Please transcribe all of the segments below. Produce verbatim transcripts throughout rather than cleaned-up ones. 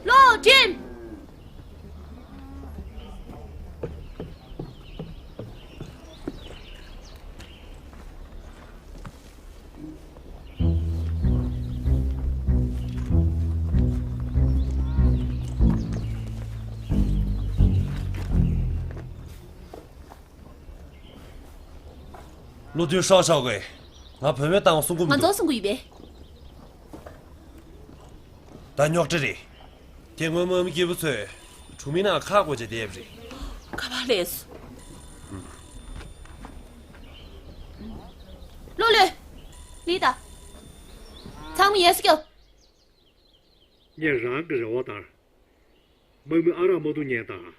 ལོག་འགྲིམ། བློ་མཐུན་ཧྲོ་ཞའོ་གིས་ང་བུད་མེད་བཏང་བ་གསུང་གི་མི་ང་འདུག་ཚོ་གསུང་གི་ཡོད་པས། ད་རྙོག་དྲ་རེད། དེ་སྔོན་དམག་མི་སྐྱེས་བུ་ཚོས་གྲོང་མི་ནང་ཁག་བགོས་བྱས་བསྡད་པ་རེད། ཁ་པར་སླེབས་སོང་། ལོ་ལོས། ལི་ད། ཚང་མ་ཡར་སྐྱོབ། ངས་རང་གི་རེ་བ་ལྟར། དམག་མི་ཨ་རག་མ་བཏུང་ཉན་དང་།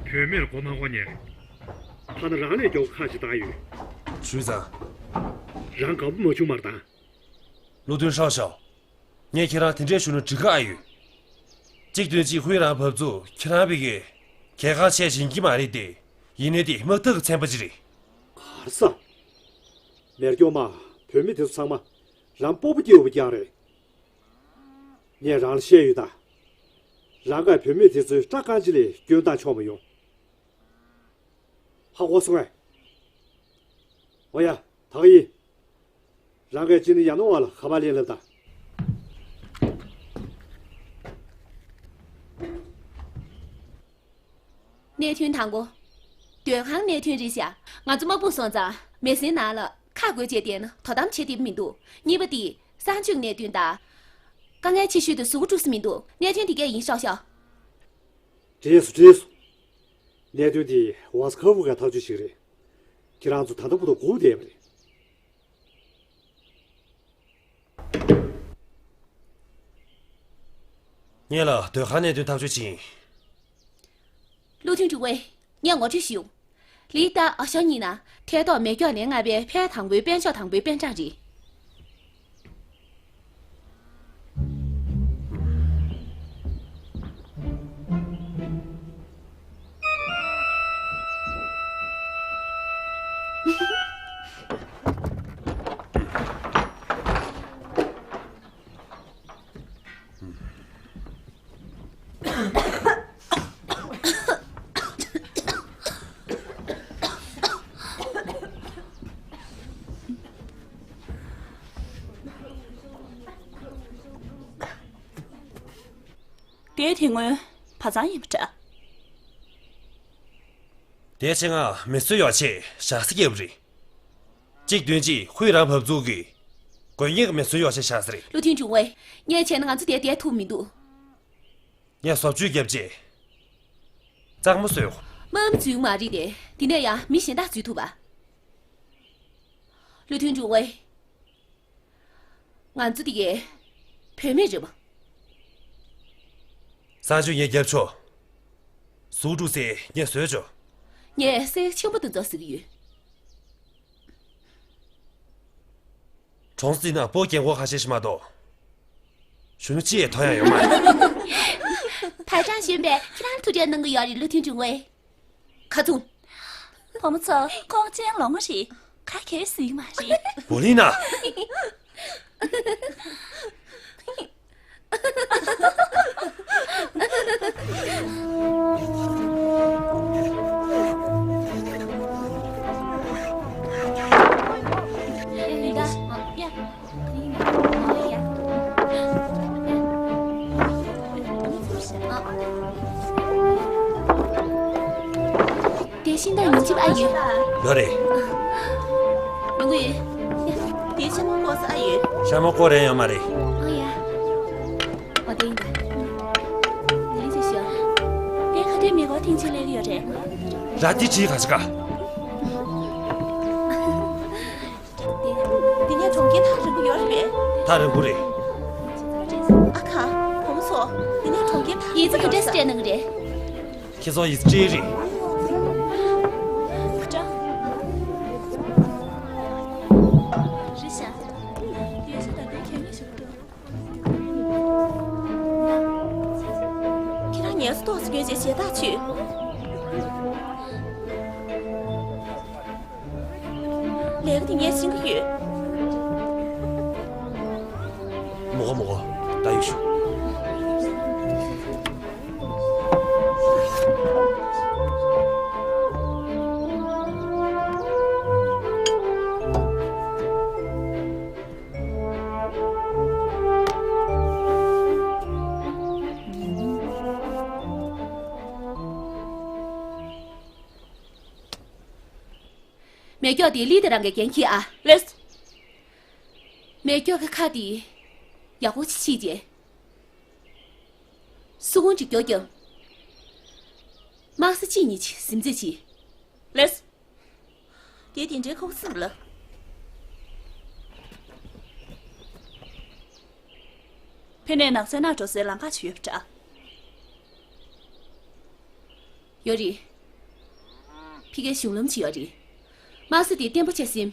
བུད་མེད་ལ་མགོ་མ་འཁོར་ཉན། ཐ་ན་རང་ལས་མགྱོགས་ཁ་ཅིག་བཏང་ཡོད། ཞུས་ཙང་། རང་དགའ་པོ་མ་བྱུང་མ་རེད་ད། བློ་མཐུན་ཧྲོ་ཞའོ། ངས་ཁྱེད་རང་དེ་འདྲས་ཞུ་ན་འགྲིག་གི་ཨ་ཡོད། གཅིག་དོན་གཅིག་ཧུའེ་རང་བབས་ཚུགས་ཁྱེད་རང་བི་གའི་གལ་འགངས་ཆེ་བཞིན་གྱི་མ་རེད་དེ། ཡིན་ནའི་དེ་དམག་འཐབ་ཀྱི་ཚན་པ་ཅིག་རེད། གར་ས། མེར་སྐྱོ་མ། བུད་མེད་དེ་ཚོ་ཚང་མ་རང་སྤོབས་པ་སྐྱེ་འོས་པ་རྐྱང་རེད། ངས་རང་ལ་བཤད་ཡོད་ད། རང་གིས་བུད་མེད་དེ་ཚོའི་སྐྲ་རྐང་གཅིག་ལས་སྐྱོན་བཏང་ཆོག་མ་ཡོང་། ཧ་གོ་སོང་ངས། འོ་ཡ། ད་ག་ཡིན། རང་གིས་ཅི་ནི་ཡ་ནོ་བ་ལ་ཁ་པར་ལེན་ལབ་དང་། གནད་དོན་དང་པོ། སྡོད་ཁང་གནད་དོན་རེད་ཤག་ང་ཚོ་དམག་དཔུང་སོང་ཙང་མེ་ཟོན་ནང་ལ་ཁག་བགོས་བྱས་བསྡད་ན་དོ་དམ་བྱེད་ཐུབ་མི་འདུག་གཉིས་པ་དེ་གསང་སྤྱོད་གནད་དོན་དང་། དཀའ་ངལ་ཆེ་ཤོས་དེ་གཟུགས་པོ་འཁྲུ་ས་མི་འདུག་གནད་དོན་དེ་གས་ཡིན་ཤག་ཤག་དྲིས་སོ་དྲིས་སོ། གནད་དོན་དེ་ཝ་སི་ཁ་ཝུ་ག་ཐག་གཅོད་བྱེད་ཀྱི་རེད། ཁྱེད་རང་ཚོ་ད་ལྟ་བར་དུ་སྒུག་བསྡད་པ་རེད། ངས་ལ་སྡོད་ཁང་གནད་དོན་ཐག་གཅོད་བྱེད་ཡིན། བློ་མཐུན་ཀྲུའུ་ཝེ། ངས་ངོ་སྤྲོད་ཞུ། ལི་ཏཱ་ཨ་ཞང་གཉིས་ན་ཐད་གཏོགས་མེ་སྒྱོགས་ལན་ལྔ་པའི་ཕན་དང་པོའི་དཔལ་འབྱོར་དང་པོའི་པན་ཀྲང་རེད། དེ་དེ་སྔོན་བ་ཚང་ཡིན་པ་འདྲ། དེའི་ཆེད་ང་མི་གསོད་ཡོ་ཆས་ཞག་སི་རྒྱབ་རེད། གཅིག་བདུན་གཅིག་ཧུའེ་རང་བབས་ཚུགས་ཀྱི་དགོས་ངེས་ཀྱི་མེ་ཟོན་ཡོ་བྱད་བཞག་ས་རེད། ལུའུ་ཐུན་ཀྲུང་ཝེ། ངས་བྱས་ན་ང་ཚོ་དེར་བསྡད་ཐུབ་མི་འདུག་ངས་བཟོ་བཅོས་བརྒྱབ་རྗེས་གཙང་མ་བཟོས། དམག་མི་འཛུལ་མ་རེད་དེ། དེ་ནས་ཡང་མི་གཞན་དག་འཛུལ་ཐུབ་པ། ལུའུ་ཐུན་ཀྲུང་ཝེ། ང་ཚོ་དེ་གའི་བུད་མེད་རེད་པ། གསང་སྤྱོད་ངས་བརྒྱབ་ཆོག་སུའུ་ཀྲུའུ་སེ་ངས་བཟོས་ཆོག་ངས་སེ་ཆེན་པོ་དེ་ཚོ་ཟེར་གྱི་ཡོད། གྲོང་གསེབ་ན་སྤོ་རྒན་གོག་ཁ་ཤས་ཤིག་མ་གཏོགས། གཞོན་ནུ་ཅི་ཡང་མཐོང་ཡ་ཡོད་མ་རེད། ཕར་ཅང་གཞོན་པས་ཁྱེད་རང་ཐུགས་ཁྲལ་གནང་གི་ཡོད་རེད་ལུའུ་ཐུན་ཀྲུང་ཝེ། ཁ་ཚུམ། བུ་མོ་ཚོ་ཁོང་ཅན་ལོང་བ་རེད། ག་གེ་སྲིད་མ་རེད། བོ་ལི་ན། དེ་ཤིང་རྟ་ཡིན་གཅིག་ཨ་ཡོད། ཡོད་རེད། ཡོང་གི་ཡོད། དེ་ཤ་མོ་ཀོ་ས་ཨ་ཡོད། ཤ་མོ་ཀོ་རེད་ཡོད་མ་རེད། ཨོ་ཡ། ཨོ་དེ་ཡིན་ད། དེ་རིང་ཚེ་ཤོག་དེ་ཁ་ཐུན་མི་གོ་ཐེངས་གཅིག་ལས་ཀྱི་ཡོད་རེད། ར་དེ་ཅིའི་ག་ཅི་ག་འདི་ནས་གྲོང་ཁྱེར་ཐག་རིང་པོ་ཡོད་རེད་པས། ཐག་རིང་པོ་རེད། ཨ་ཁ། བུ་མོ་ཚོ། འདི་ནས་གྲོང་ཁྱེར་ཐག་ཡིག་ཚད་ག་འདྲས་སྤྲད་གནང་གི་རེད། ཁྱེད་ཚོ་ཡིག་ཚད་སྤྲད་རེད། རེད་ཤག་ཡོད་ཤག་ད་ལྟའི་གད་སྙིགས་ཤིག་འདུག་ཁྱེད་རང་ངལ་གསོ་ཏོག་ཙམ་སྐྱོན་བྱས་ཞེ་ཐག་ཆོད། ལས་ཀ་དེ་ངས་ཤེས་ཀྱི་ཡོད། མོ་གོ་མོ་གོ། ད་ཡོད་ཤོག་མེ་སྒྱོགས་དེ་ལི་དེ་རང་གི་འགན་འཁྱེར་ཨ། ལེས། མེ་སྒྱོགས་ཀྱི་ཁ་དེ་ཡག་པོ་ཅིག་ཕྱིས་རྗེས། སུ་གུང་ཅིག་མགྱོགས་རྒྱབ། དམག་ས་གཅིག་གཉིས་ཅིག་ཟིམ་འཛེག་བྱེད། ལེས། དེ་དེ་འདྲའི་ཁོག་སིམ་ལ། ཕེ་ནས་ནགས་ཚལ་ནང་འགྲོ་སའི་ལམ་ཁ་ཅིག་ཡོད་པ་འདྲ། ཡོད་རེད། ཕི་ཀའི་གཞུང་ལམ་ཅིག་ཡོད་རེད། དམག་ས་དེ་བརྟན་པོ་བྱས་ཟིན།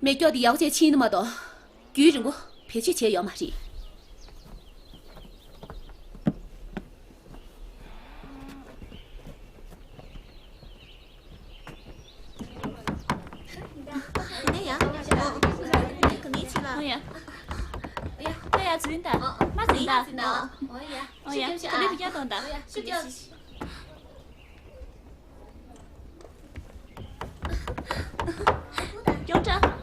མེ་སྒྱོགས་དེ་ཡག་པོ་བྱས་ཕྱིན་ནི་མ་གཏོགས། རྒྱུན་རིང་པོ་བེད་སྤྱོད་བྱས་ཡོད་མ་རེད། ཨོ་ཡ། ཨོ་ཡ། ཨོ་ཡ། ཨོ་ཡ། འཛུལ་ད། མ་འཛུལ་ད། ཨོ་ཡ། ཨོ་ཡ། ད་ལི་བི་རྒྱ་གཏོང་ད། མགྱོགས་དྲགས།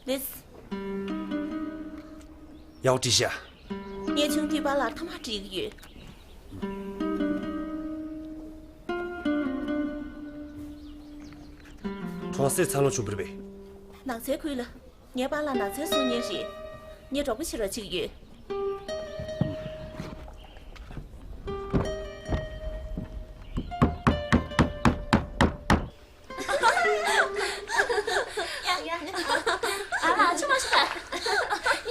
ལེས། ཡག་པོ་བྲིས་ཤག་གཉན་ཆུང་ཐིགས་པ་ལ་ཐ་མག་སྤྲད་ཀྱི་ཡོད། གྲོང་གསེབ་འཚར་ལོངས་བྱུང་བ་རེད་པས། ནགས་ཚལ་ཁུལ་ལ། ངའི་པཱ་ལགས་ནགས་ཚལ་སྲུང་མཁན་རེད། ངས་གྲོགས་པོ་བྱེད་རོགས་བྱེད་ཀྱི་ཡོད། ཡ། ཡ། ཨ་ལ་ཆུ་མ་ཤི་ད།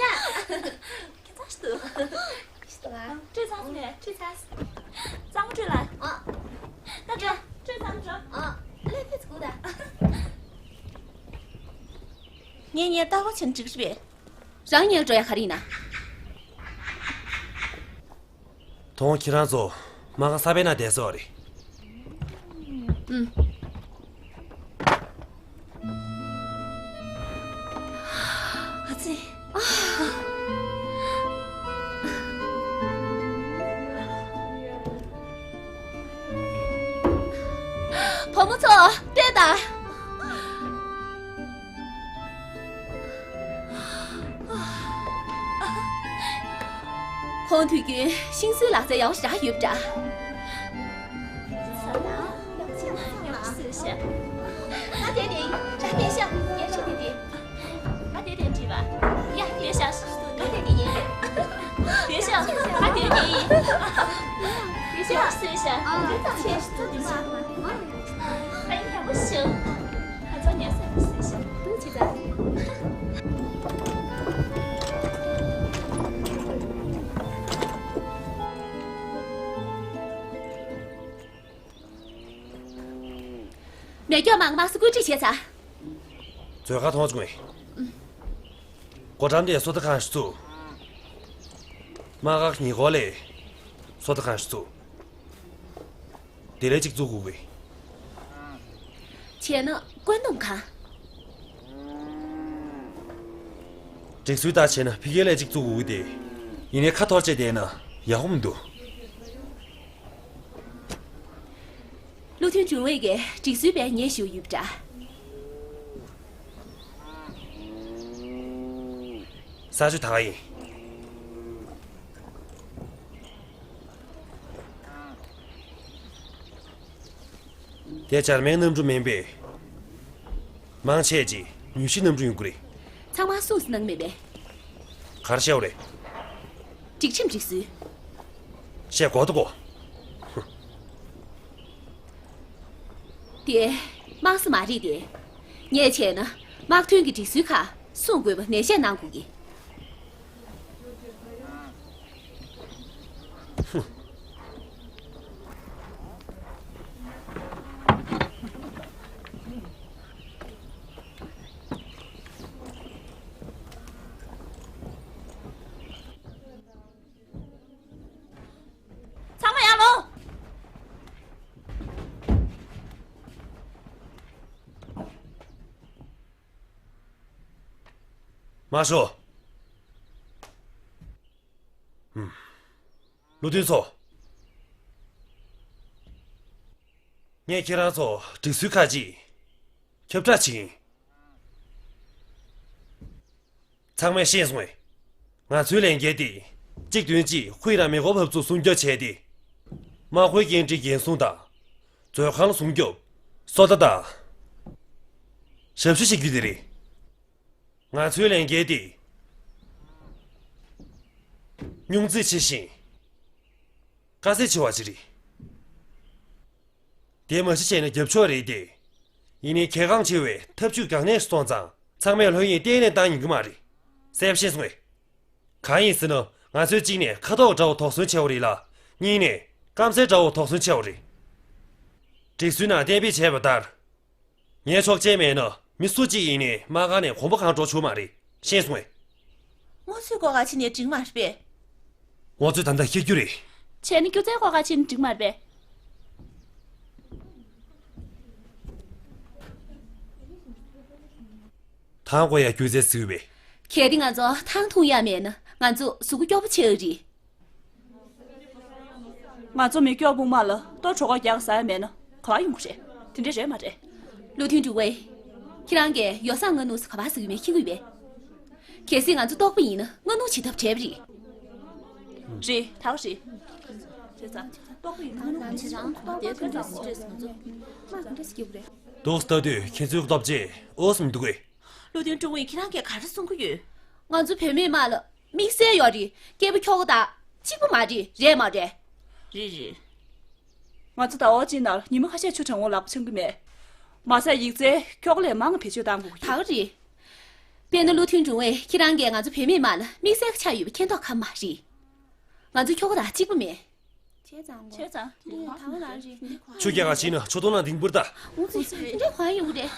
ཡ། ཁྱེད་ཚ་ཤི་ད། ཤི་ད། བྲོས་ཚར་སོང་ངས། བྲོས་ཚར། གཙང་མ་བྲོས་ལ། ཨ། ད་འགྲོ། བྲོས་ཚར་འགྲོ། ཨ། ལས་ཕེ་ཚུགས་ད། ངས་ངའི་ལྟ་བ་བྱས་ན་འགྲིག་རེད་པས། རང་ཉལ་འགྲོ་ཡ་ག་རེ་ཡིན་ན། དོང་ཁྱེད་རང་ཚོ་མ་ག་ས་པའི་ནང་བསྡད་སོ་རེད། ཨུམ། ཨ་ཙི། བུ་མོ་ཚོ་ལྟོས་དང་། ཁོང་དུས་རྒྱུན་ཤིང་བཟོའི་ལག་རྩལ་ཡག་པོ་ཞེ་དྲག་ཡོད་པ་འདྲ། ང་དེ་ནས་ར་བསྡད་ཤག་ངས་ཁྲིད་དེ་དེ། ང་དེ་དེ་བྲིས་པ། ཡ་དེ་ཤག་ང་དེ་དེ་ཡིན། དེ་ཤག་ང་དེ་དེ་ཡིན། དེ་ཤག་སུས་ཤག་ང་དེ་ཆེ་ཤག་ང་ཡིན་ཡག་པོ་ཞིག་ང་ཚོ་ཉལ་ས་སུས་ཤག་ཏུ་ཆེ་ད། མེ་སྒྱོགས་མང་དམག་སུ་བཀོད་སྒྲིག་བྱས་ཚར། མཛོད་ཁང་མཐོང་བྱུང་ངས། སྒོ་འགྲམ་དེ་སོ་ལྟ་ཁང་ཞིག་བཙུགས། དམག་སྒར་ཉེ་འཁོར་ལ་སོ་ལྟ་ཁང་ཞིག་བཙུགས། དེ་ལས་གཅིག་བཙུགས་དགོས་ཀྱི། བྱས་ན་བཀོད་འདོམས་ཁང་། སྒྲིག་སྲོལ་ལྟར་བྱས་ན་ཕ་གིར་ལས་གཅིག་བཙུགས་དགོས་ཀྱི་དེ། ཡིན་ནའི་ཁ་འཐོར་བྱས་བསྡད་ན་ཡག་པོ་མི་འདུག་བློ་མཐུན་ཀྲུང་ཝེ་གིས་སྒྲིག་སྲོལ་སྤེལ་ཉེན་ཞུ་ཡོད་པ་འདྲ། ས་ཆུ་ད་ག་ཡིན། དེ་འཇར་མན་གནམ་གྲུ་མིན་པས། མང་ཆེ་ཅིག་ཉུལ་ཞི་གནམ་གྲུ་ཡོང་གི་རེད། ཚང་མ་སུས་གནང་མེད་པས། ག་རེ་བཤད་པ་རེད། སྒྲིག་ཁྲིམས་སྒྲིག་སྲོལ། བཤད་དགོས་འདུག་གོ། དེ་དམག་ས་མ་རེད་དེ། ངས་བྱས་ན་དམག་དོན་གྱི་སྒྲིག་སྲོལ་ཁག་སྲུང་དགོས་པ་ནན་བཤད་གནང་དགོས་ཀྱི། ཚང་མ་ཡར་ལོངས། མར་ཤོག་ཧུམ། བློ་མཐུན་ཚོ། ངས་ཁྱེད་རང་ཚོ་སྒྲིག་སྲོལ་ཁག་ཅིག་ཁྱབ་བསྒྲགས་བྱེད་ཀྱི་ཡིན། ཚང་མས་ཤེས་སོང་ངས། ང་ཚོའི་ལས་འགན་དེ་གཅིག་དོན་གཅིག་ཧུའེ་ར་མེ་འཁོར་འབབ་ཚུགས་སྲུང་སྐྱོབ་བྱས་ཏེ། དམག་དཔོན་སྐྱེལ་འདྲེན་འགན་སྲུང་དང་། མཛོད་ཁང་སྲུང་སྐྱོབ། སོ་ལྟ་དང་། ཞབས་ཞུ་བྱེད་རྒྱུ་དེ་རེད། ང་ཚོའི་ལས་འགན་དེ་རྙོག་འཛིང་ཆེ་ཞིང་དཀའ་ཚེགས་ཆེ་བ་ཅིག་རེད། དེ་མ་གཞི་བྱས་ན་རྒྱབ་ཕྱོགས་རེད་དེ། ཡིན་ནའི་གལ་འགངས་ཆེ་བའི་ཐབས་ཇུས་གང་ནས་སོང་ཙང་ཚང་མས་ལྷོད་གཡེང་གཏན་ནས་བཏང་ཡིན་གྱི་མ་རེད། གསལ་པོ་ཤེས་སོང་ངས། གང་ཡིན་ཟེར་ན་ང་ཚོས་གཅིག་ནས་ཁ་ཐོག་འདྲ་བོ་དོགས་ཟོན་བྱས་པ་རེད་ལ། གཉིས་ནས་སྐམ་སའི་འདྲ་བོ་དོགས་ཟོན་བྱས་པ་རེད། སྒྲིག་སྲོལ་ནང་གཏན་འབེབས་བྱས་པ་ལྟར། ངའི་ཆོག་མཆན་མེད་ན་མི་སུ་གཅིག་ཡིན་ནའི་དམག་སྒར་ནས་གོམ་པ་གང་འགྲོ་ཆོག་མ་རེད། ཤེས་སོང་ངས། སྔོ་ཚོད་སྐོར་ག་ཕྱིན་ནས་འགྲིག་མ་རེད་པས། སྔོ་ཚོད་ད་ལྟ་འཁྱེར་རྒྱུ་རེད། བྱས་ན་སྐྱོ་ཚལ་སྐོར་ག་ཕྱིན་ནས་འགྲིག་མ་རེད་པས། ཐང་དགོས་ཡ་སྐྱོ་ཚལ་ཟེར་བས། གལ་ཏེ་ང་ཚོ་ཐང་འཐུང་ཡ་མེད་ན་ང་ཚོ་གཟུགས་པོ་སྐྱོ་པོ་ཆགས་ཀྱི་རེད། ང་ཚོ་མི་སྐྱོ་པོ་མ་ལ་ལྟོ་གྲོད་ཁོག་རྒྱགས་ཟ་ཡ་མེད་ན་ག་པར་ཡོང་གི་རེད། དེ་འདྲ་རེད་མ་རེད། བློ་མཐུན་ཀྲུའུ་ཝེ། ཁྱེད་རང་གིས་ཡོ་བསྲང་སྔ་སྣུར་ཟེར་ག་པར་ཟེར་གྱི་མེད་མཁྱེན་གྱི་ཡོད་པས། གལ་སྲིད་ང་ཚོ་ལྟོགས་པ་ཡིན་ན་སྔ་སྣུར་བྱེད་ཐབས་བྲལ་བ་རེད། རེད་ད་ག་རེད། བྱས་ཙང་ལྟོགས་པ་ཡིན་ན་སྔ་སྣུར་བྱེད་ཙང་ལྟོགས་པ་ཁོ་འདྲ་ཟེར་བྱས་ང་ཚོ་དམག་ག་འདྲ་ཟེར་གྱི་ཡོད་རེད། འདུག་སེ་ལྟ་དུས་ཁྱེད་ཚོའི་སྟོབས་ཆེ་འོས་མི་འདུག་གས། བློ་མཐུན་ཀྲུའུ་ཝེ་ཁྱེད་རང་གིས་ག་རེ་གསུང་གི་ཡོད། ང་ཚོ་བུད་མེད་དམག་ལ་དམིགས་བསལ་ཡོད་རེད། སྐྱེས་པ་ཁྱོ་ག་དང་གཅིག་པ་མ་རེད། རེད་མ་རེད། རེད་རེད། ང་ཚོ་ཟླ་བ་གཅིག་ནང་ཉི་མ་ཁ་ཤས་ཆུ་གྲང་བོ་ལག་པ་འཆང་གི་མེད། མ་ཟད་ཡིག་ཚད་ཁྱོ་ག་ལས་མང་བ་བེད་སྤྱོད་གཏང་དགོས་ཀྱི་ཡོད། ད་ག་རེད། དཔེར་ན་བློ་མཐུན་ཀྲུའུ་ཝེ་ཁྱེད་རང་གིས་ང་ཚོ་བུད་མེད་དམག་ལ་དམིགས་བསལ་གྱི་ཆ་ཡོད་པ་མཁྱེན་རྟོགས་ཁག་མ་རེད། ང་ཚོ་ཁྱོ་ག་དང་གཅིག་པ་མེད། བྱས་ཙང་བྱས་ཙང་དེ་ད་ག་རང་རེད། ཆུ་རྐྱལ་ག་ཕྱིན་ན་ཆུ་དོང་ནང་ལྡིང་འབུར་ད། འོང་ཙི་འདྲ་གང་ཡོང་གི་རེད།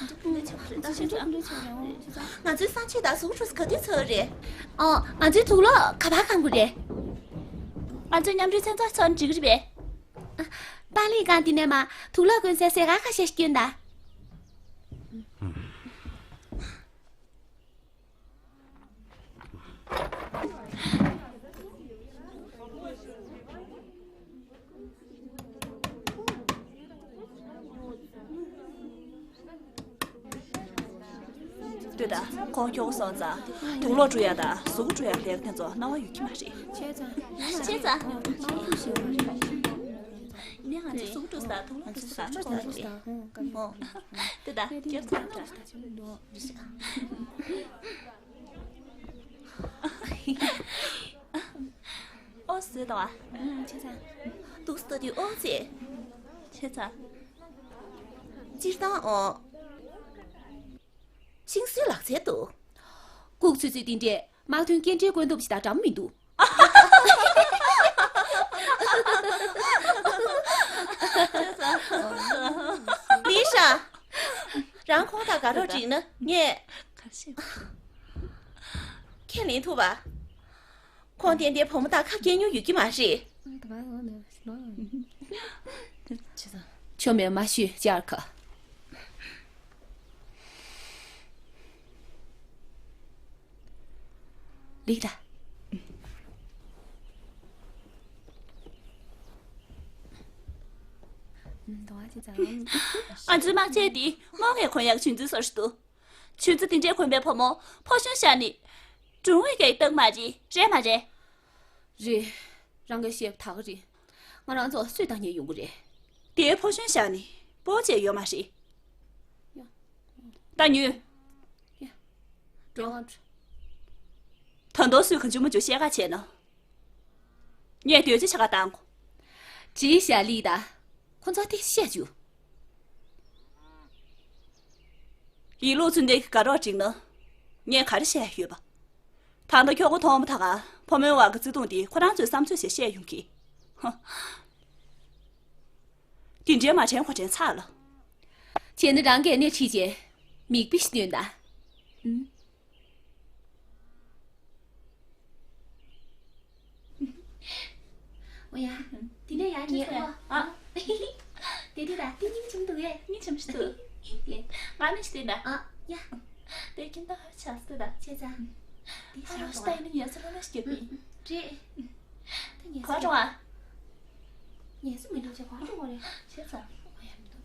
ང་ཚོའི་གསང་སྤྱོད་དང་གཟུགས་པོ་ག་དུས་ཚོད་རེད། ཨོ། ང་ཚོའི་ཐུགས་ལོག་ག་པར་གང་དགོས་རེད། ང་ཚོའི་མཉམ་འབྲེལ་མཚན་ཚོགས་ཚོགས་འགྲིག་གི་རེད་པས། པང་ལི་སྒང་འདི་ནས་མ་ཐུགས་ལོག་གོན་སའི་ཟས་ག་ཁ་ཤས་ཤིག་སྐྱོན་ད། ད་ཁོང་ཁྱོ་ག་སོང་ཙང་དུག་ལོག་བཀྲུ་ཡ་དང་གཟུགས་པོ་བཀྲུ་ཡ་ལས་ཀ་དེ་ཚོ་གནང་བ་ཡོད་ཀྱི་མ་རེད། བྱས་ཙང་། ཡིན་ན་ང་ཚོ་གཟུགས་པོ་བཀྲུ་ས་དང་དུག་ལོག་བཀྲུ་ས་གང་འདྲ་ཟེར་ན་རེད། ཨོ། དེ་ད་ཁྱེད་ཚོ་འདྲ། ཨོ་ཟེར་དང་། བྱས་ཙང་། འདུག་སེ་ལྟ་དུས་ཨོ་ཟེར། བྱས་ཙང་། སྤྱིར་བཏང་ཨོ། ཤིང་བཟོའི་ལག་རྩལ་འདུག་ལྐུགས་ཚོད་ཚོད་དེ་འདྲས་དམག་དོན་སྐྱེལ་འདྲེན་བཀོད་འདོམས་ཞིག་དང་འདྲ་མི་འདུག་ལི་ཧྲ། རང་ཁོང་དང་དགའ་རོགས་བསྒྲིགས་ན་ངས་ཁས་ལེན་ཐུབ་པ། ཁོང་ཏན་ཏན་བུ་མོ་དང་ཁ་སྐྱེལ་མྱོང་ཡོད་ཀྱི་མ་རེད། ཆོ་མེད་མ་ཞུས་ཅར་ཁ། ལིག་ད། ང་ཚོའི་དམག་ཆས་འདི་རྨོ་ངས་གོན་ཡག་ཆུ་མཛོད་སོར་ཞིག་འདུག་ཆུ་མཛོད་འདི་འདྲའི་གོན་པའི་བུ་མོ་ཕོ་གཞོན་ཤར་ནི། སྒྲུང་བའི་སྐད་རྟགས་མ་རེད། རེད་མ་རེད། རེད། རང་གིས་བཤད་པ་ད་ག་རེད། ང་རང་ཚོ་སུས་བཏང་ཉན་ཡོང་གི་རེད། དེའི་ཕོ་གཞོན་ཤར་ནི་སྤོ་བྱས་ཡོད་མ་རེད། ད་ཉོས། འགྲོ། ད་དུང་སུས་གང་བྱུང་མ་བྱུང་བཤད་ཁ་བྱས་ན། ངས་འདོད་ཆ་ཆ་ག་བཏང་གོ། བྲིས་བཞག་ལི་ད། ཁོ་ཚོ་དེ་བཤད་རྒྱུ། ཡིན་ལུགས་ཚུལ་ལྡན་གྱི་དགའ་རོགས་བསྒྲིགས་ན། ངས་ག་རེ་བཤད་ཡོད་པ། ད་ལྟ་ཁྱོ་ག་མཐོང་བ་ད་ག་ཕོ་མོའི་བར་གྱི་བརྩེ་དུང་དེ་ཁོ་རང་ཚོས་བསམ་ཚོད་བྱས་བཤད་ཡོང་གི། ཧ། དེ་འདྲའི་མ་དྲན་ཁོ་དྲན་ཚར་ལ། བྱས་ན་རང་གིས་སྣེ་ཁྲིད་བྱས། མིག་དཔེ་ཞིག་སྟོན་ད། ཨུམ། འོ་ཡ། དེ་འདྲ་ཡ་ཉེ་འོ། ཨ། དེ་དུས་ད་དེ་སྙིང་རྗེ་མོ་འདུག་གས། སྙིང་རྗེ་མོ་ཞིག་འདུག་དེ། ང་མི་ཞིག་དེ་འདྲ། ཨ། ཡ། དེ་ཁྱིམ་བདག་ཧ་ཆགས་སུ་ད། བྱས་ཙང་། དེ་ཧ་ཞིག་རོ་ཞིག་ད་ཡིན་ན་ཉལ་ས་རོ་ལ་ཞིག་གྱོད་པིན། རེད། ད་ཉལ་ས་ག་རེད། འགྲོ་ཨ། ཉལ་ས་མི་འདུག་ཅེས་ག་འགྲོ་དགོས་རེད། བྱས་ཙང་། འོ་ཡ་མི་འདུག་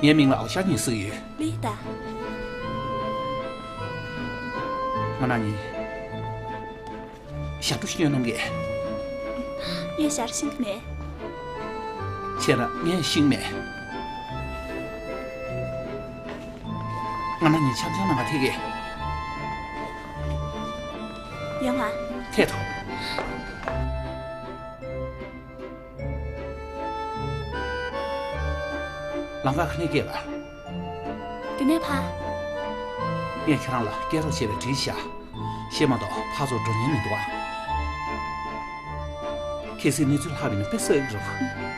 ངའི་མིང་ལ་ཨའོ་ཤ་ཉེ་ཟེར་གྱི་ཡོད། ལི་ད། ང་རང་གཉིས་ཞབས་བྲོ་ཞིག་སྟོན་གནང་གས། ངས་ཞབས་བྲོ་ཤེས་ཀྱི་མེད། བྱས་ན་ངས་ཤེས་ཀྱི་མེད། ང་རང་གཉིས་འཆམ་འཆམ་གནང་ག་ཐད་ཀས། ཡོང་ང་། ཐད་ཐོ། ལམ་ཁ་ག་ནས་སྐྱེས་པ། དེ་ནས་ཕ། ངས་ཁྱེད་རང་ལ་སྐྱེལ་རོགས་བྱས་པའི་བྲིས་ཤག་ཤེས་མ་གཏོགས་ཕར་ཚུར་འགྲོ་ཉན་མི་འདུག་ཨ། གལ་སྲིད་གནས་ཚུལ་ལྷག་པ་ཡིན་ན་དཔེ་བསགས་ཀྱི་རེད་པ།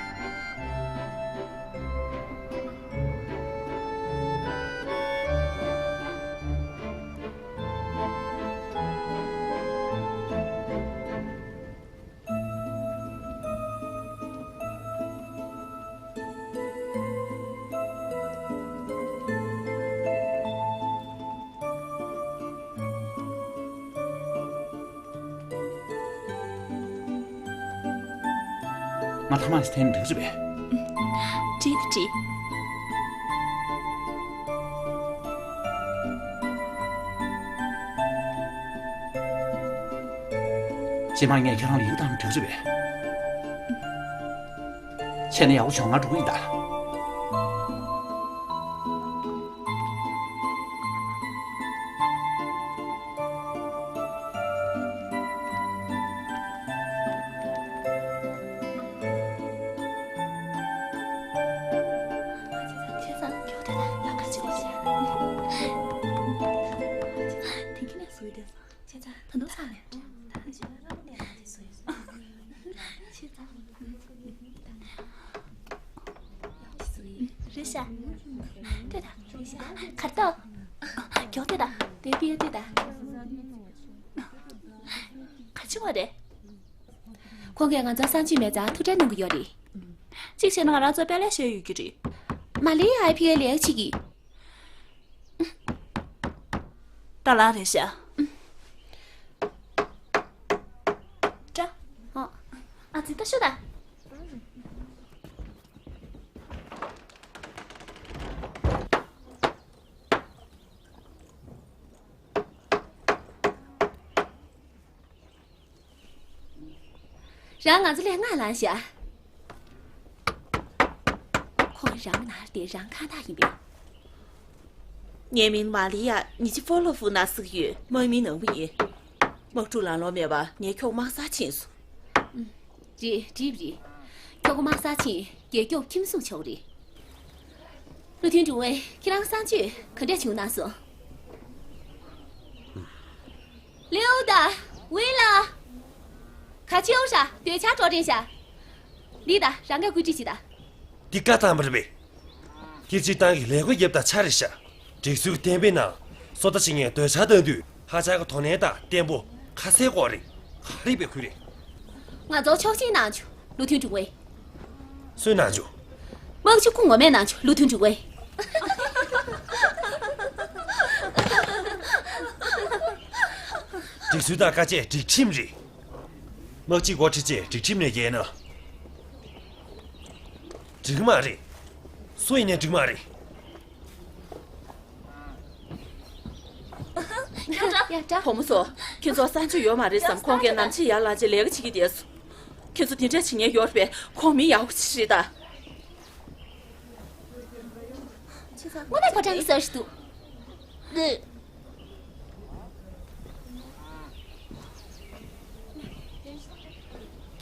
ང་ཐ་མག་ཅིག་འཐེན་འགྲིག་རེད་པས། འགྲིག་འགྲིག་རྗེས་མ་ངས་ཁྱེད་རང་ལ་ཡིག་བཏང་འགྲིག་རེད་པས། བྱས་ན་ཡག་པོ་བྱུང་ང་འགྲོ་གི་ཡིན་ད། རེད་ཤག་ལྟོས་དང་། གར་ལྟོས། མགྱོགས་ལྟོས་དང་། དེ་པི་ཡ་ལྟོས་དང་། ག་ཅི་བ་རེད། ཁོང་གིས་ང་ཚོར་གསང་སྤྱོད་མེད་ཙང་ཐུགས་ཁྲལ་གནང་གི་ཡོད་རེད། གཅིག་བྱས་ན་ང་རང་ཚོ་དཔེ་ལེགས་ཤོས་ཡོད་ཀྱི་རེད། མ་ལི་ཡ་ཕི་ཨེ་ལེགས་ཆིག་གི། ད་ལང་རེད་ཤག་ཏྲ། ཨ་ཙི་ད་ཤོད་ད། རང་ང་ཚོ་ལས་སྔ་ལངས་ཤག་ཁོང་རང་ནར་ཏེ་རང་ཁ་ཐག་ཡིན་པས། ངའི་མིང་མ་ལི་ཡ། ཉི་ཆི་ཕོ་ལོ་ཧྥུ་ན་ཟེར་གྱི་ཡོད། དམག་མིའི་ནང་མི་ཡིན། དམག་འཁྲུག་ལང་ལོང་མེད་པ་ངས་ཁྱོད་དམག་སར་ཕྱིན་སོང་། རེད། འགྲིག་རེད། ཁྱོད་ཀྱི་དམག་སར་ཕྱིན་རྒྱལ་སྐྱོབ་ཁྱིམ་སྲུང་བྱེད་དགོས་རེད། བློ་མཐུན་དྲུང་བས་ཁྱེད་རང་གསང་སྤྱོད་ག་འདྲས་བྱུང་གནང་སོང་། ལེའུ་ད། ཝི་ལ། ག་ཅི་ཡོང་ཤག་འདོད་ཆགས་སྤྲོ་དྲན་ཤག་ལི་ད་རང་ག་བཀོད་སྒྲིག་བྱེད་ད། འདི་བཀའ་བཏང་བ་རེད་པས། སྐྱེ་སྤྱིར་བཏང་གི་ལས་འགུལ་རྒྱབ་དང་ཆ་རེད་ཤག་སྒྲིག་སྲོལ་གཏན་འབེབས་ནང་སོ་ལྟ་བྱེད་མཁན་འདོད་ཆགས་བཏང་དུས་ཧ་ཅང་གི་དོ་ནན་དང་བརྟན་པོ་ཁ་གསལ་དགོས་རེད། ག་རེ་བས་ཁུལ་རེད། ང་ཚོ་ཆོག་མཆན་གནང་བྱུང་། བློ་མཐུན་དྲུང་བས། སུས་གནང་བྱུང་། དམག་སྤྱི་སྐུ་ངོ་མས་གནང་བྱུང་། བློ་མཐུན་དྲུང་བས། སྒྲིག་སྲོལ་དང་བཀའ་ཆད་སྒྲིག་ཁྲིམས་རེད། དམག་སྤྱི་འགོ་ཁྲིད་ཅེས་སྒྲིག་ཁྲིམས་ནས་འགལ་ན། འགྲིག་མ་རེད། སུ་ཡིན་ནའི་འགྲིག་མ་རེད། ཡ་ཏྲ། བུ་མོ་ཚོ། ཁྱོད་ཚོ་གསང་སྤྱོད་ཡོད་མ་རེད་བསམ་ཁོང་གིས་ནམ་ཕྱེད་ཡར་ལངས་རྗེས་ལས་ཀ་བྱེད་ཀྱི་བསྡད་སོང་། ཁྱོད་ཚོ་དེ་འདྲ་བྱེད་མཁན་ཡོད་རེད་པས། ཁོང་མི་ཡག་པོ་ཞིག་རེད་ད། དངོས་གནས་ཕོ་བྲང་གི་ས་ཞིག་འདུག་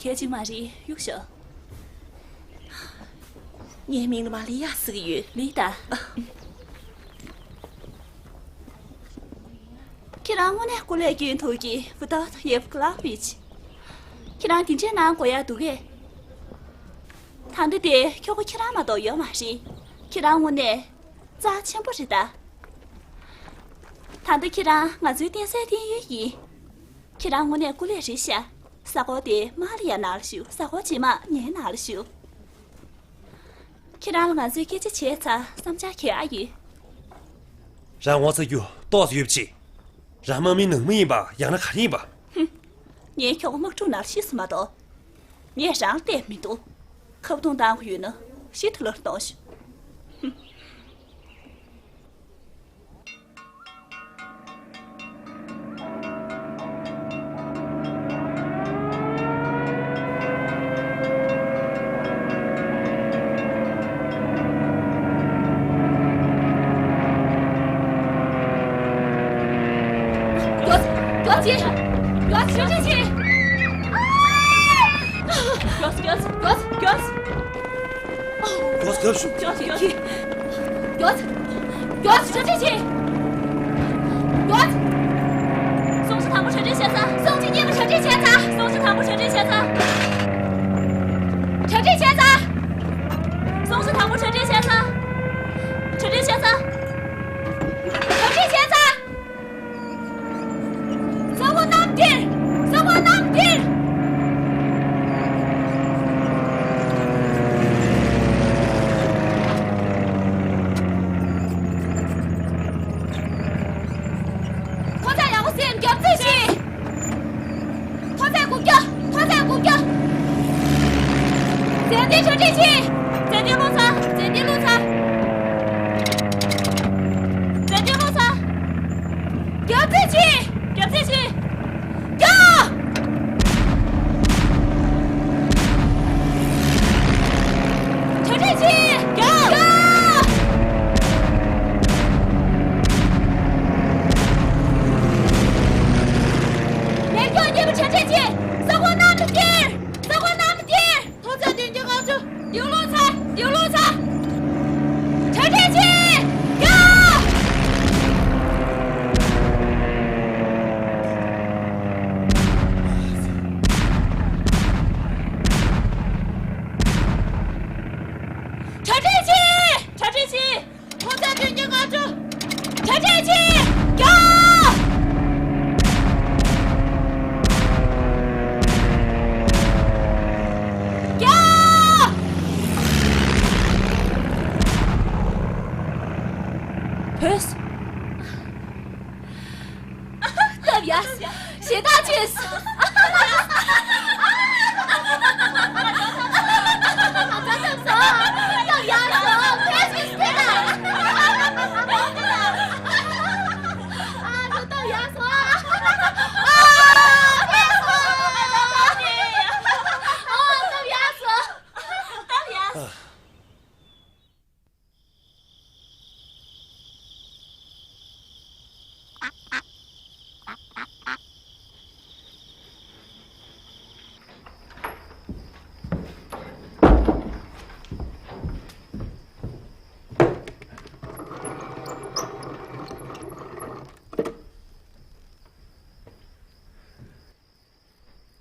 གལ་ཆེ་མ་རེད། གཡུག་ཤོག་ངའི་མིང་ལ་མ་ལི་ཡ་ཟེར་གྱི་ཡོད། ལི་ད། ཁྱེད་རང་དངོས་གནས་སྐུ་ལས་སྐྱོན་ཐུབ་ཀྱི་བུ་ཏག་ཡེབ་ཀ་ལ་བིཆ། ཁྱེད་རང་དེ་འདྲའི་ནང་དགོས་ཡག་འདུག་གས། ད་ལྟ་དེ་ཁྱོ་ག་ཁྱེད་རང་མ་གཏོགས་ཡོད་མ་རེད། ཁྱེད་རང་དངོས་གནས་རྩ་ཆེན་པོ་རེད་ད། ད་ལྟ་ཁྱེད་རང་ང་ཚོའི་བསྟེན་སའི་བསྟེན་ཡུལ་ཡིན། ཁྱེད་རང་དངོས་གནས་སྐུ་ལས་རེད་ཤག་ས་གོ་དེ་མ་ལ་ཡ་ནང་ལ་བཞུགས། ས་གོ་རྗེས་མ་ངའི་ནང་ལ་བཞུགས། ཁྱེད་རང་ལ་ང་ཚོས་སྐད་ཆ་བྱས་ཚར། བསམ་འཆར་ག་རེ་ཡོད། རང་ངོ་ཚ་རྒྱུ་ཏོག་ཙམ་ཡོད་པ་ཅིག་རང་དམག་མིའི་ནང་མི་ཡིན་པ་ཡང་ན་ག་རེ་ཡིན་པ། ངའི་ཁྱོ་ག་དམག་འཁྲུག་ནང་ཤི་སོང་མ་གཏོགས། ངས་རང་ལ་བལྟས་མི་འདུག་ཁ་རྡུང་བཏང་དགོས་ཡོད་ན་ཤི་ཐུ་ལར་གཏོང་ཤོག་མགྱོགས། མགྱོགས་བྱེད། མགྱོགས། ཕྱིར་འཐེན་བྱེད། མགྱོགས། མགྱོགས། མགྱོགས། མགྱོགས། མགྱོགས། མགྱོགས། མགྱོགས། ཕྱིར་འཐེན་བྱེད། མགྱོགས། སྲུང་བྱ་དང་པོ་གྲ་སྒྲིག་བྱས་ཚར། སྲུང་བྱ་གཉིས་པ་གྲ་སྒྲིག་བྱས་ཚར། སྲུང་བྱ་དང་པོ་གྲ་སྒྲིག་བྱས་ཚར། གྲ་སྒྲིག་བྱས་ཚར། སྲུང་བྱ་དང་པོ་གྲ་སྒྲིག་བྱས་ཚར། གྲ་སྒྲིག་བྱས་ཚར། གྲ་སྒྲིག་བྱས་ཚར། ས་གོ་གནམ་འདིར། ས་གོ་གནམ་འདིར། ཐོག་ཚད་ཡག་པོ་ཟིན། རྒྱབ་རྩིས་བྱེད། ཐོག་ཚད་དགུ་བརྒྱ། ཐོག་ཚད་དགུ་བརྒྱ། ཙན་དན་གྲ་སྒྲིག་བྱེད། ཙན་དན་བླུགས་ཚར། ཙན་དན་བླུགས་ཚར། ཙན་དན་བླུགས་ཚར། རྒྱབ་རྩིས་བྱེད། རྒྱབ་རྩིས་བྱེད། རྒྱབ། གྲ་སྒྲིག་བྱེད། རྒྱབ། རྒྱབ། ལས་མགྱོགས་ཉེ་བར་གྲ་སྒྲིག་བྱེད། ས་གོ་གནམ་དུ་སྟེར། ས་གོ་གནམ་དུ་སྟེར། ཐོག་ཚད་བདུན་བརྒྱ་ལྔ་བཅུ། ཡོ་ལོ་ བོས། སྟབས་ཡག་སོང་། ཞེ་དྲག་ཆེ་སོང་། སྟབས་ཡག་སོང་། ཕལ་ཆེར་སྐྱིད་ལ། ཨ་ནི་སྟབས་ཡག་སོང་། ཨ་ཕལ་སོང་། ཨ་སྟབས་ཡག་སོང་། སྟབས་ཡག་སོང་།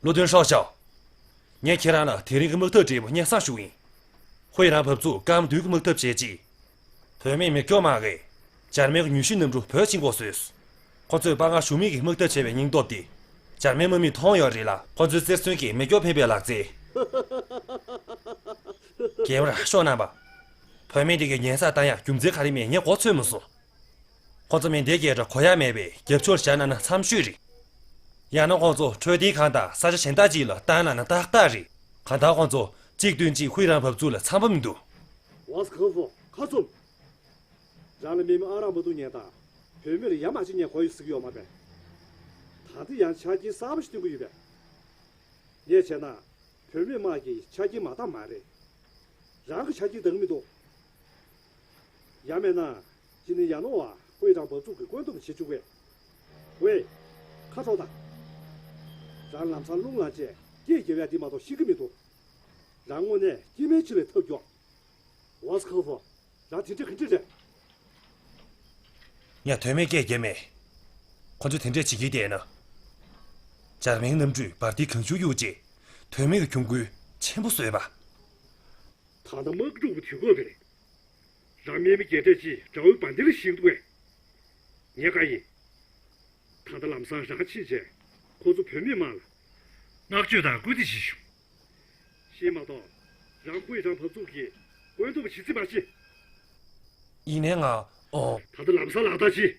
བློ་མཐུན་ཧྲོ་ཞའོ། ངས་ཁྱེད་རང་ལ་དེ་རིང་གི་དམག་འཐབ་འབྲས་བུ་སྙན་སེང་ཞུ་ཡིན། ཧུའེ་རང་བབས་ཚུགས་སྐར་མ་བདུན་གྱི་དམག་འཐབ་བྱས་རྗེས། བུད་མེད་མེ་སྒྱོགས་དམག་གིས་འཇར་མན་གྱི་ཉུལ་ཞིབ་གནམ་གྲུ་བོད་ཕྱིན་འགོག་བཟོས། ཁོ་ཚོས་དཔའ་ངར་ཞུམ་མེད་ཀྱིས་དམག་འཐབ་བྱས་པའི་སྙིང་སྟོབས་དེ་འཇར་མན་དམག་མིས་མཐོང་ཡོད་རེད་ལ། ཁོ་ཚོའི་རྩེར་སོན་གྱིས་མེ་སྒྱོགས་འཕེན་པའི་ལག་རྩལ། རྒན་པར་ཤོག་རྣམ་པ། བུད་མེད་དེ་གའི་ཉེན་བསགས་བཏང་ཡག་རྒྱུ་མཚན་ག་རེ་མེད་ངས་མགོ་ཚོད་མི་སོང་། ཁོ་ཚོ་མེ་མདའི་སྐད་སྒྲ་གོ་ཡ་མེད་པས་རྒྱབ་སྐྱོར་བྱ་ན་ན་འཚམས་ཤོས་རེད། ཡང་ན་ཁོ་ཚོ་འཕྲོད་བསྟེན་ཁང་དང་ས་ཆ་གཞན་དག་ཅིག་ལ་བཏང་ན་ན་ཏག་ཏག་རེད། གང་ལྟར་ཁོ་ཚོ་གཅིག་བསྟུན་གཅིག་ཧུའེ་རང་བབས་ཚུགས་ལ་འཚམ་པོ་མི་འདུག་ཝང་སི་ཁང་ཧྥུ་ཁ་བཙུམ། རང་ལ་མི་མི་ཨ་རག་མ་འཐུང་མཁན་དང་བུད་མེད་ལ་ཡ་མ་བྱེད་མཁན་གོ་ཡོད་ཟེར་གྱི་ཡོད་མ་རེད། ད་ལྟ་ཡང་ཆ་རྐྱེན་གསར་པ་ཞིག་སྟོན་གྱི་ཡོད་པས། ངས་བྱས་ན། བུད་མེད་དམག་གི་ཆ་རྐྱེན་མ་འདང་མ་རེད། རང་གི་ཆ་རྐྱེན་འདང་མི་འདུག་ཡང་མིན་ན། ཅི་ནི་ཡ་ནོ་བ་ཧུའེ་ཀྲང་འབབ་ཚུགས་ཀྱི་བཀོད་འདོམས་བྱེད་བཅུག་པས། ཝེ། ཁ་ཕྱོགས་དང་། རང་ལམ་སང་རླུང་ལངས་རྗེས་སྐད་རྒྱབ་ཡ་འདི་མ་གཏོགས་ཤེས་ཀྱི་མི་འདུག་རང་དངོས་གནས་སྐྱེ་དམན་ཅིག་ལས་ཐབས་མགྱོགས། ཝང་སི་ཁང་ཧྥུ། རང་དེ་འདྲས་ག་འདྲས་རེད། ངས་དོན་མེད་སྐད་རྒྱབ་མེད། ཁོ་ཚོས་དེ་འདྲས་བྱེད་ཀྱི་བསྡད་ན། འཇར་མན་གནམ་གྲུས་འབར་མདེལ་གང་བྱུང་གཡུགས་རྗེས་དོན་མེད་ཀྱི་གྱོང་གུན་ཆེན་པོ་བཟོས་པ། ད་ལྟ་དམག་འཁྲུག་པའི་དུས་སྐབས་རེད། རང་དམག་མི་བརྒྱད་གྲས་ཀྱིས་དགྲ་བོའི་འབར་མདེལ་བཞེངས་འདུག་གས། ངས་བཀའ་ཡིན། ད་ལྟ་ལམ་སང་རང་ཕྱིན་རྗེས་ཁོ་ཚོ་བུད་མེད་དམག་ལ་བསྔགས་བརྗོད་དང་སྐུལ་འདེད་བྱེད་ཤོག་ཤེས་མ་གཏོགས་རང་ཧུའེ་ཀྲང་འབབ་ཚུགས་ཀྱི་བཀོད་འདོམས་བྱེད་རྩིས་མ་བྱེད། ཡིན་ནའི་ང་། ཨོ། ད་ལྟ་ལམ་སང་ལག་བསྟར་བྱེད།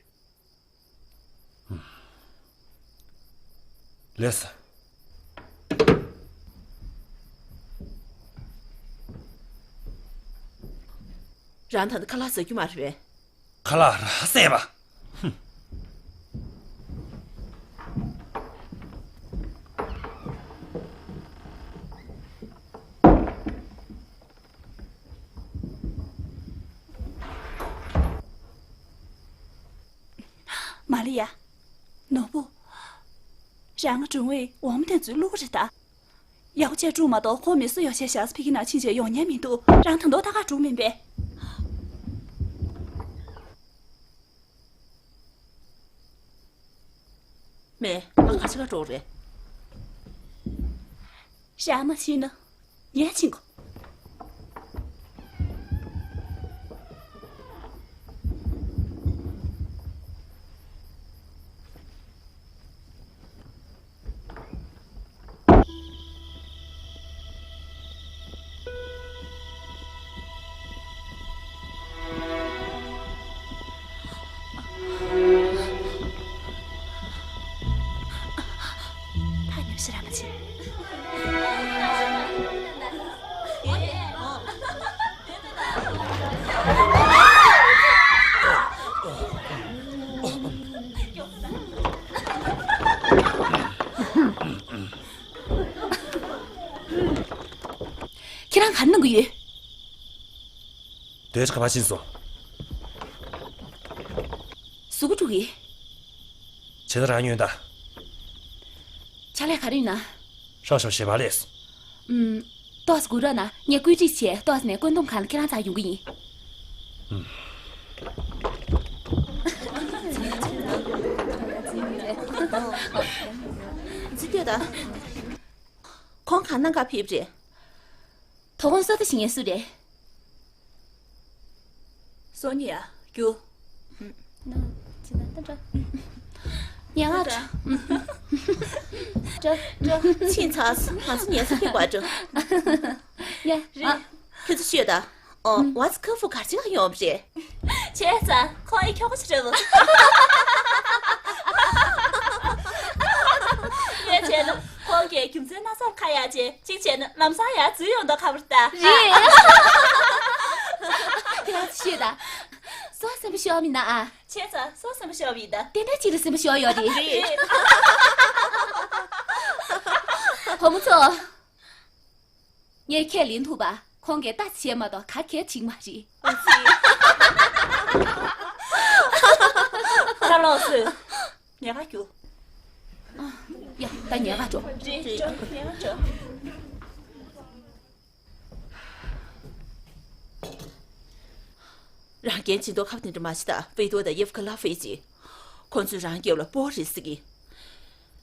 ལགས་སོ། རང་ད་ལྟ་ཁ་ལག་ཟ་རྒྱུ་མ་རེད་པས། ཁ་ལག་ར་བཟས་པ། ཧུམ། མ་ལི་ཡ། ནོར་བུ། རང་ང་སྒྲུང་བའི་འོག་མ་དེ་ཚོའི་བླུག་རེད་ད། ཡག་པོ་བྱས་སྒྲུང་མ་གཏོགས་ཁོང་མི་གསོད་ཡོ་བྱས་ཞག་ཚ་ཕི་གི་ནང་ཕྱིན་བྱས་ཡོང་ཉན་མི་འདུག་རང་ད་མདོག་ད་ག་སྒྲུང་མིན་པས། མེ། ང་ག་ཆེ་ག་འགྲོ་རེད། རང་མ་ཕྱིན་ན། ངས་ཕྱིན་གོ། ཕ་ཉོ་ཤི་ར་མ་ཆེ། ཁྱེད་རང་ག་རེ་གནང་གི་ཡོད། དེ་ཅི་ག་པར་ཕྱིན་སོང་། གཟུགས་པོ་དཀྲུགས་ཡིན། བྱས་ན་རང་ཉོན་དང་། ཕྱག་ལས་ག་རེ་ཡིན་ན། ཧྲོ་ཞའོ་ཞེ་བ་ལས། ཨུམ། ཏོག་ཙམ་སྒུག་རོགས་གནང་། ངས་བཀོད་སྒྲིག་བྱས་ཏོག་ཙམ་ནས་བཀོད་འདོམས་ཁང་ལ་ཁྱེད་རང་ཚར་ཡོང་གི་ཡིན། ཨུམ། ཚིག་ལྟོས་དང་། ཁོང་གང་གནང་ག་ཕེབས་རེད། དོ་དགོང་བསོད་བདེ་ཞིག་ངས་སུ་རེད། སོ་ཉི་ཡ། རྒྱུ། ཉལ་ང་། ཅོ་ཅོ། ཕྱིན་ཚར། ང་ཚོ་ཉལ་ས་ཁེགས་པ་འགྲོ། ཡ། ཨ། ཁྱོད་ཚོ་ཤོད་དང་། ཨོ། ཝ་ཚི་ཁ་ཧྥུ་གར་ཅིག་ཡོང་བ་རེད། བྱས་ཙང་ཁོ་ཡི་ཁྱོ་ག་ཞིག་རེད་བ། ངས་བྱས་ན་ཁོང་གིས་རྒྱུ་མཚན་སྣ་ཚོགས་ཁ་ཡ་བྱས་གཅིག་བྱས་ན་ལམ་སང་ཡར་འཛུལ་ཡོང་མདོག་ཁ་པོ་རེད་ད། རེད། དེ་ཡང་ཤེས་ད། སོ་སེམས་པ་ཤོར་མི་ན་ཨ། བྱས་ཙང་སོ་སེམས་པ་ཤོར་བ་ཡིན་ད། ཏན་ཏན་གཅིག་ལ་སེམས་པ་ཤོར་ཡོད་རེད། རེད། བུ་མོ་ཚོ། ངས་ཁས་ལེན་ཐུབ་པ། ཁོང་གིས་ལྟ་ཅི་བྱས་མ་གཏོགས་ག་གས་བྱེད་མ་རེད། ཨ་ཙི། ཁ་ལོག་སོང་། ཉལ་ཁ་རྒྱུགས། ཡ། ད་ཉལ་ཁ་འགྲོ། རེད། འགྲོ། ཉལ་ཁ་འགྲོ། རང་རྒན་ཅིན་ཏོ་ཁ་བ་དེ་འདྲ་མ་བྱེད་ད། ཝེ་ཏོ་དང་ཡེ་ཧྥུ་ཁ་ལ་ཧྥེ་ཅི། ཁོང་ཚོས་རང་རྒྱབ་ལ་སྤོ་རེད་ཟེར་གི།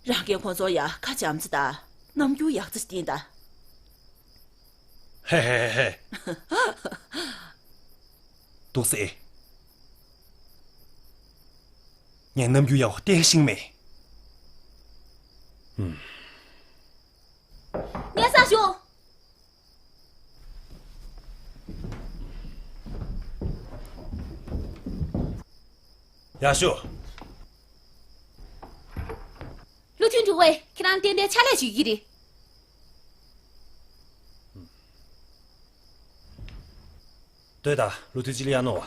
རང་རྒན་ཁོང་ཚོར་ཡ་ཁ་འཇམ་ཙི་ད། རྣམ་འགྱུར་ཡག་ཙི་བསྟན་ད། ཧེ་ཧེ་ཧེ། ཏོག་སེ། ངས་རྣམ་འགྱུར་ཡག་པོ་བསྟན་ཤེས་མེད། ཧུམ། ཉལ་ས་ཞོག་ཡག་ཤོས། བློ་མཐུན་འབྲུག་པས་ཁྱེད་རང་ཏན་ཏན་ཕྱག་ལས་ཞུ་གི་རེད། ལྟོས་དང་། བློ་མཐུན་ཅི་ལི་ཡ་ནོ་བ།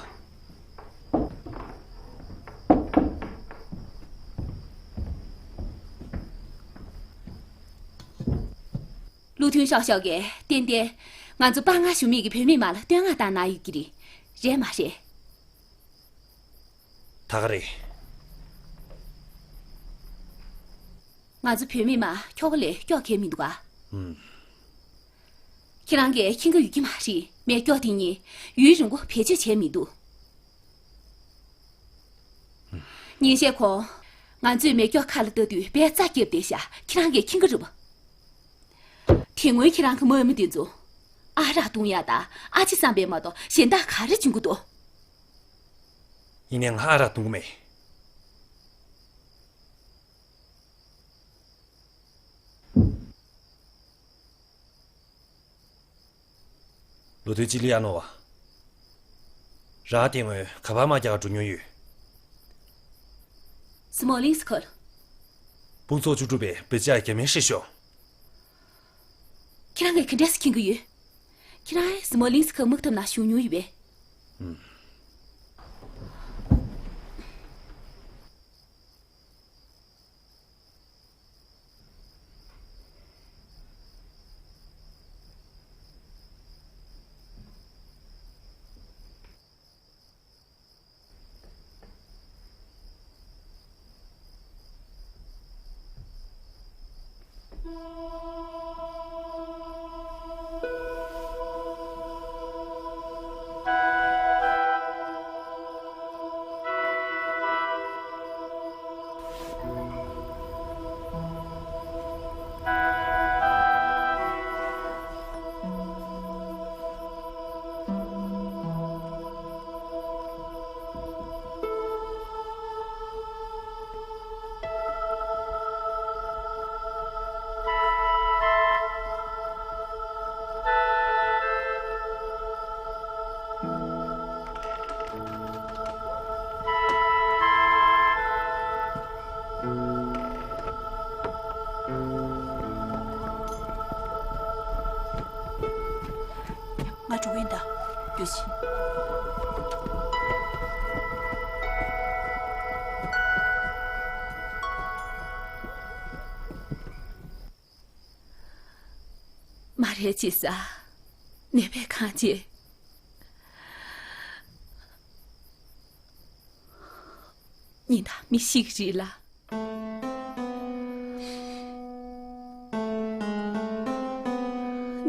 བློ་མཐུན་ཤོག་ཤོག་གིས་ཏན་ཏན་ང་ཚོ་པར་ང་ཞུ་མེད་ཀྱི་བུད་མེད་མ་ལ་བསྟོད་བསྔགས་བཏང་གནང་ཡོད་ཀྱི་རེད། རེད་མ་རེད། ད་ག་རེད། ང་ཚོ་བུད་མེད་མ་ཁྱོ་ག་ལས་སྐྱོ་གས་མི་འདུག་ག་ཨུམ། ཁྱེད་རང་གིས་མཁྱེན་གྱི་ཡོད་ཀྱི་མ་རེད། མེ་སྒྱོགས་དེ་གཉིས་ཡུན་རིང་པོ་བེད་སྤྱོད་བྱས་མི་འདུག་ཉིན་ཤས་གོང་། ང་ཚོས་མེ་སྒྱོགས་ཁ་ལ་ལྟ་དུས་དཔེ་རྩ་རྒྱབ་བསྡད་ཤག་ཁྱེད་རང་གིས་མཁྱེན་གྱི་རེད་པ། དེ་སྔོན་ཁྱེད་རང་གི་དམག་མི་དེ་ཚོ། ཨ་རག་བཏུང་ཡག་དང་ཨ་ཕྱི་བསམ་པས་མ་གཏོགས་གཞན་དག་ག་རེ་བྱུང་གི་འདུག་ཡིན་ནའི་ང་ཨ་རག་བཏུང་གི་མེད། བློ་མཐུན་ཅི་ལི་ཡ་ནོ་བ། རང་དེ་སྔོན་ག་པར་དམག་རྒྱག་ག་འགྲོ་མྱོང་ཡོད། སི་མོ་ལིང་སི་ཁུལ། དཔུང་ཚོགས་བཅུ་དྲུག་པས་བེ་ཅ་རྒྱ་མིར་ཧྲིལ་ཤོག་ཁྱེད་རང་གིས་ག་འདྲས་སེ་མཁྱེན་གྱི་ཡོད། ཁྱེད་རང་སི་མོ་ལིང་སི་ཁུལ་དམག་འཐབ་ནང་ཞུགས་མྱོང་ཡོད་པས། ཨུམ། ང་འགྲོ་གི་ཡིན་ད། རྒྱུགས་ཤིག་མ་རེད། ཅི་ཟ། ནད་པའི་ཁང་ཆེ། ཉིན་དང་མི་ཤི་གི་རེད་ལ།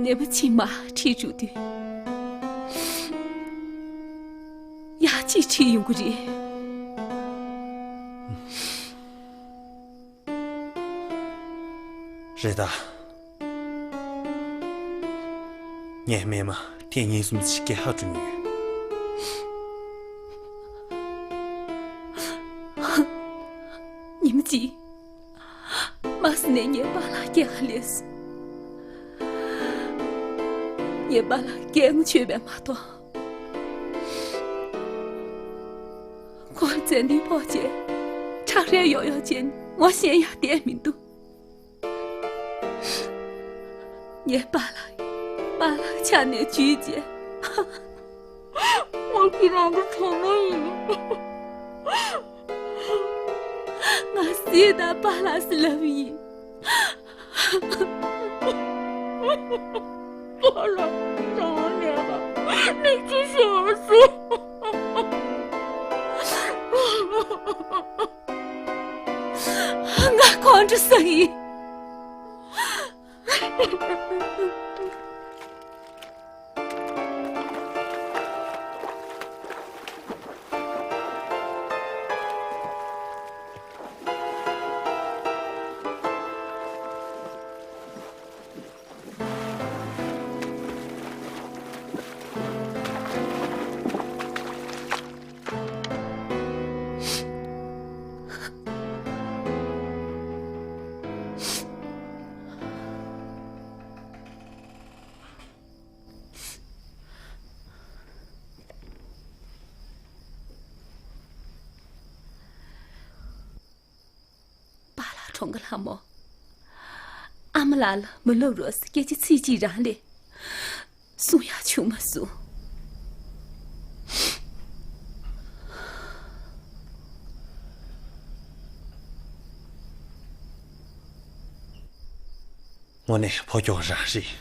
ནད་པ་ཕྱི་མ་ཁྲིད་འགྲོ་དུས། ཡག་ཅིག་ཁྲིད་ཡོང་གི་རེད། རེད་ད། ངས་རྨས་མ་ཐེངས་གཉིས་གསུམ་ཅིག་སྐྱེལ་ཧ་འགྲོ་མྱོང་ཡོད། ཉི་མ་གཅིག་མ་སི་ནས་ངའི་པཱ་ལགས་སྐྱེལ་ག་སླེབས་སོང་། ངའི་པཱ་ལགས་སྐད་ངོ་ཆོད་པས་མ་གཏོགས། ཁོ་ཙན་དན་ཕོག་རྗེས་ཁྲག་རལ་གཡོག་གཡོག་བྱས་ནས་ངོ་ཤེས་ཡག་བསྡད་མི་འདུག་ངའི་པཱ་ལགས་པཱ་ལགས་ཆ་ནས་འཇུས་རྗེས། ང་ཁྱེད་རང་གི་གྲོགས་མོ་ཡིན། ང་སྲིད་དང་པཱ་ལགས་སུ་ལབ་ཡིན། པཱ་ལགས་རང་ནས་ལ་མིག་ཆུ་ཤོར་སོང་། ང་ཁོང་ཁྲོ་ཟ་ཡིན། པཱ་ལགས་གྲོངས་གི་ལགས་མོ། ཨ་མ་ལགས་ལ་མི་ལབ་རོགས་ཟེར་སྐད་ཆ་ཚིག་གཅིག་རང་ལས་གསུང་ཡག་བྱུང་མ་སོང་། དངོས་གནས་ཕོ་ཁྱོ་རང་རེད།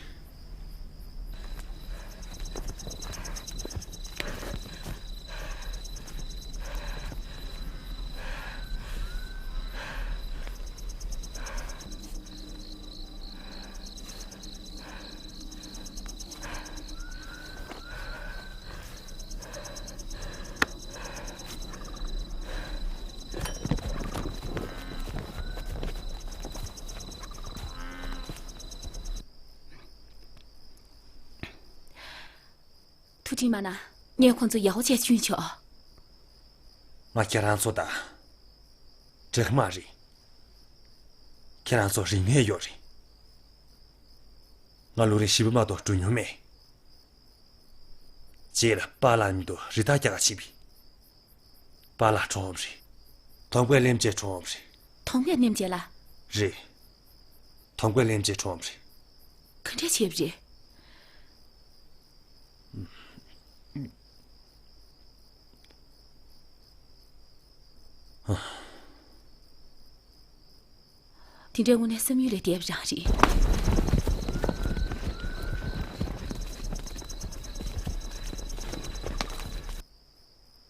ཐུགས་ཁྲལ་མ་གནང་། ངས་ཁོང་ཚོ་ཡག་པོ་བྱས་བྱིན་ཆོག་ང་ཁྱེད་རང་ཚོ་དང་འབྲལ་གི་མ་རེད། ཁྱེད་རང་ཚོ་རིག་གནས་ཡོད་རེད། ང་ལོ་རེ་བཞི་པ་མ་གཏོགས་འགྲོ་མྱོང་མེད། རྗེས་ལ་པཱ་ལགས་མཉམ་དུ་རི་དྭགས་རྒྱག་ག་ཕྱིན་པས། པཱ་ལགས་གྲོངས་པ་རེད། དོམ་མཁར་སླེབས་རྗེས་གྲོངས་པ་རེད། དོམ་མཁར་སླེབས་རྗེས་ལ། རེད། དོམ་མཁར་སླེབས་རྗེས་གྲོངས་པ་རེད། ག་འདྲ་བྱས་པ་རེད། དེ་འདྲའི་དངོས་གནས་བསམ་ཡུལ་ལས་འདས་པ་རང་རེད།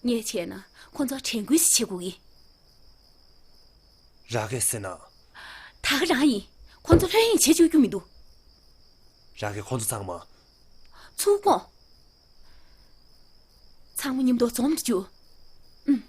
ངས་བྱས་ན་ཁོང་ཚོར་དྲན་སྐུལ་ཞིག་བྱེད་དགོས་ཀྱི། རག་གས་ཟེར་ན། ད་ག་རང་ཡིན། ཁོང་ཚོ་ལྷོད་གཡེང་བྱེད་བཅུག་རྒྱུ་མི་འདུག་རག་གས་ཁོང་ཚོ་ཚང་མ། ཚུར་དགོངས། ཚང་མ་མཉམ་དུ་འཛོམས་འགྲོ་རྒྱུ། ཨུམ།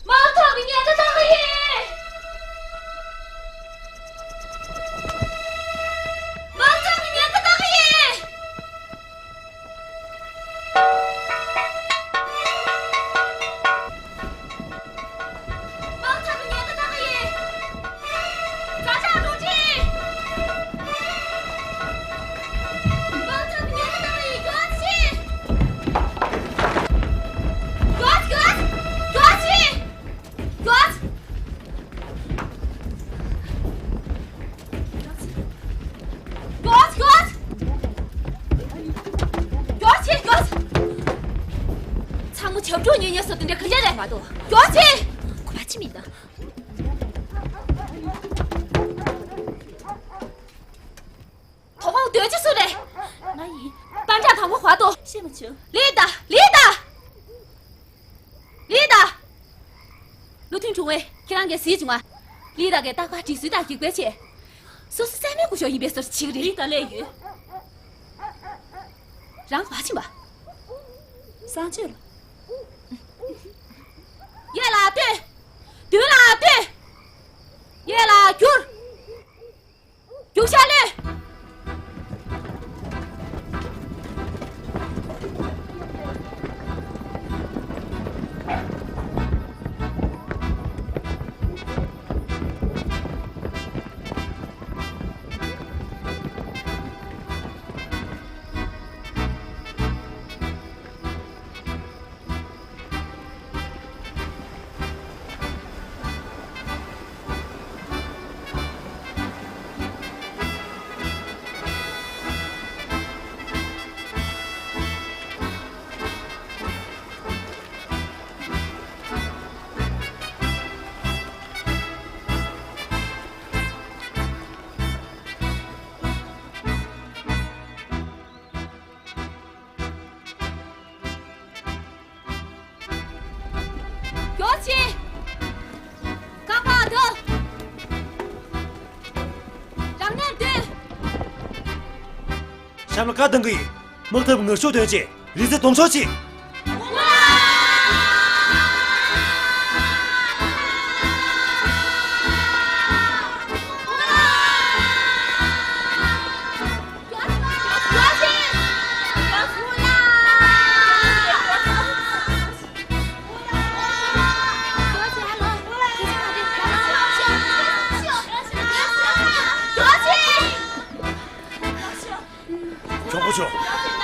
མང་ཚོགས་ཀྱི་ཉེན་ཁ་ཚང་མ་ཡིན། མང་ཚོགས་ཀྱི་ཉེན་ཁ་ཚང་མ་ཡིན། མང་ཚོགས་ཀྱི་ཉེན་ཁ་ཚང་མ་ཡིན། ཛ་དྲག་རླུང་འཕྲིན། མང་ཚོགས་ཀྱི་ཉེན་ཁ་ཚང་མ་ཡིན། མགྱོགས་ཤིག་མགྱོགས། མགྱོགས། མགྱོགས། མགྱོགས། མགྱོགས། མགྱོགས། མགྱོགས་བྱེད། མགྱོགས། ཚང་མ་བྱབ་སྒྲུང་ཉན་ཉན་སོ་དེ་འདྲ་ག་རེ་རེད་མ་གཏོགས། མགྱོགས་བྱེད། གོ་བ་ཅི་མི་འདུག་དོ་དགོང་སྡོད་ཅི་སུ་རེད། ང་ཡིན། པ་འདྲ་དང་པོ་བར་དོ། ཤེས་མ་བྱུང་། ལི་ཏ། ལི་ཏ། ལི་ཏ། ལུ་ཐུན་དྲུང་བས་ཁྱེད་རང་གིས་གཟིགས་བྱུང་ང་། ལི་ཏ་གིས་རྟག་པར་དྲི་སུལ་དང་སྒེག་པའི་ཆེད། སོ་སོ་སྲན་མའི་སྐུ་ཞབས་ཡིན་པའི་བཟོ་འདྲ་བྱེད་ཀྱི་རེད། ལི་ཏ་སླེབས་ཡོད། རང་ག་པར་ཕྱིན་པ། གསང་སྤྱོད་ལ། གཤམ་ལ་བཀའ་གཏང་གི་ཡིན། དམག་འཐབ་ངར་ཤུགས་འདོན་བྱས། རི་རྩེ་གདོང་ཕྱོགས་ཕྱིན། གྱོང་པོ་ཆོ།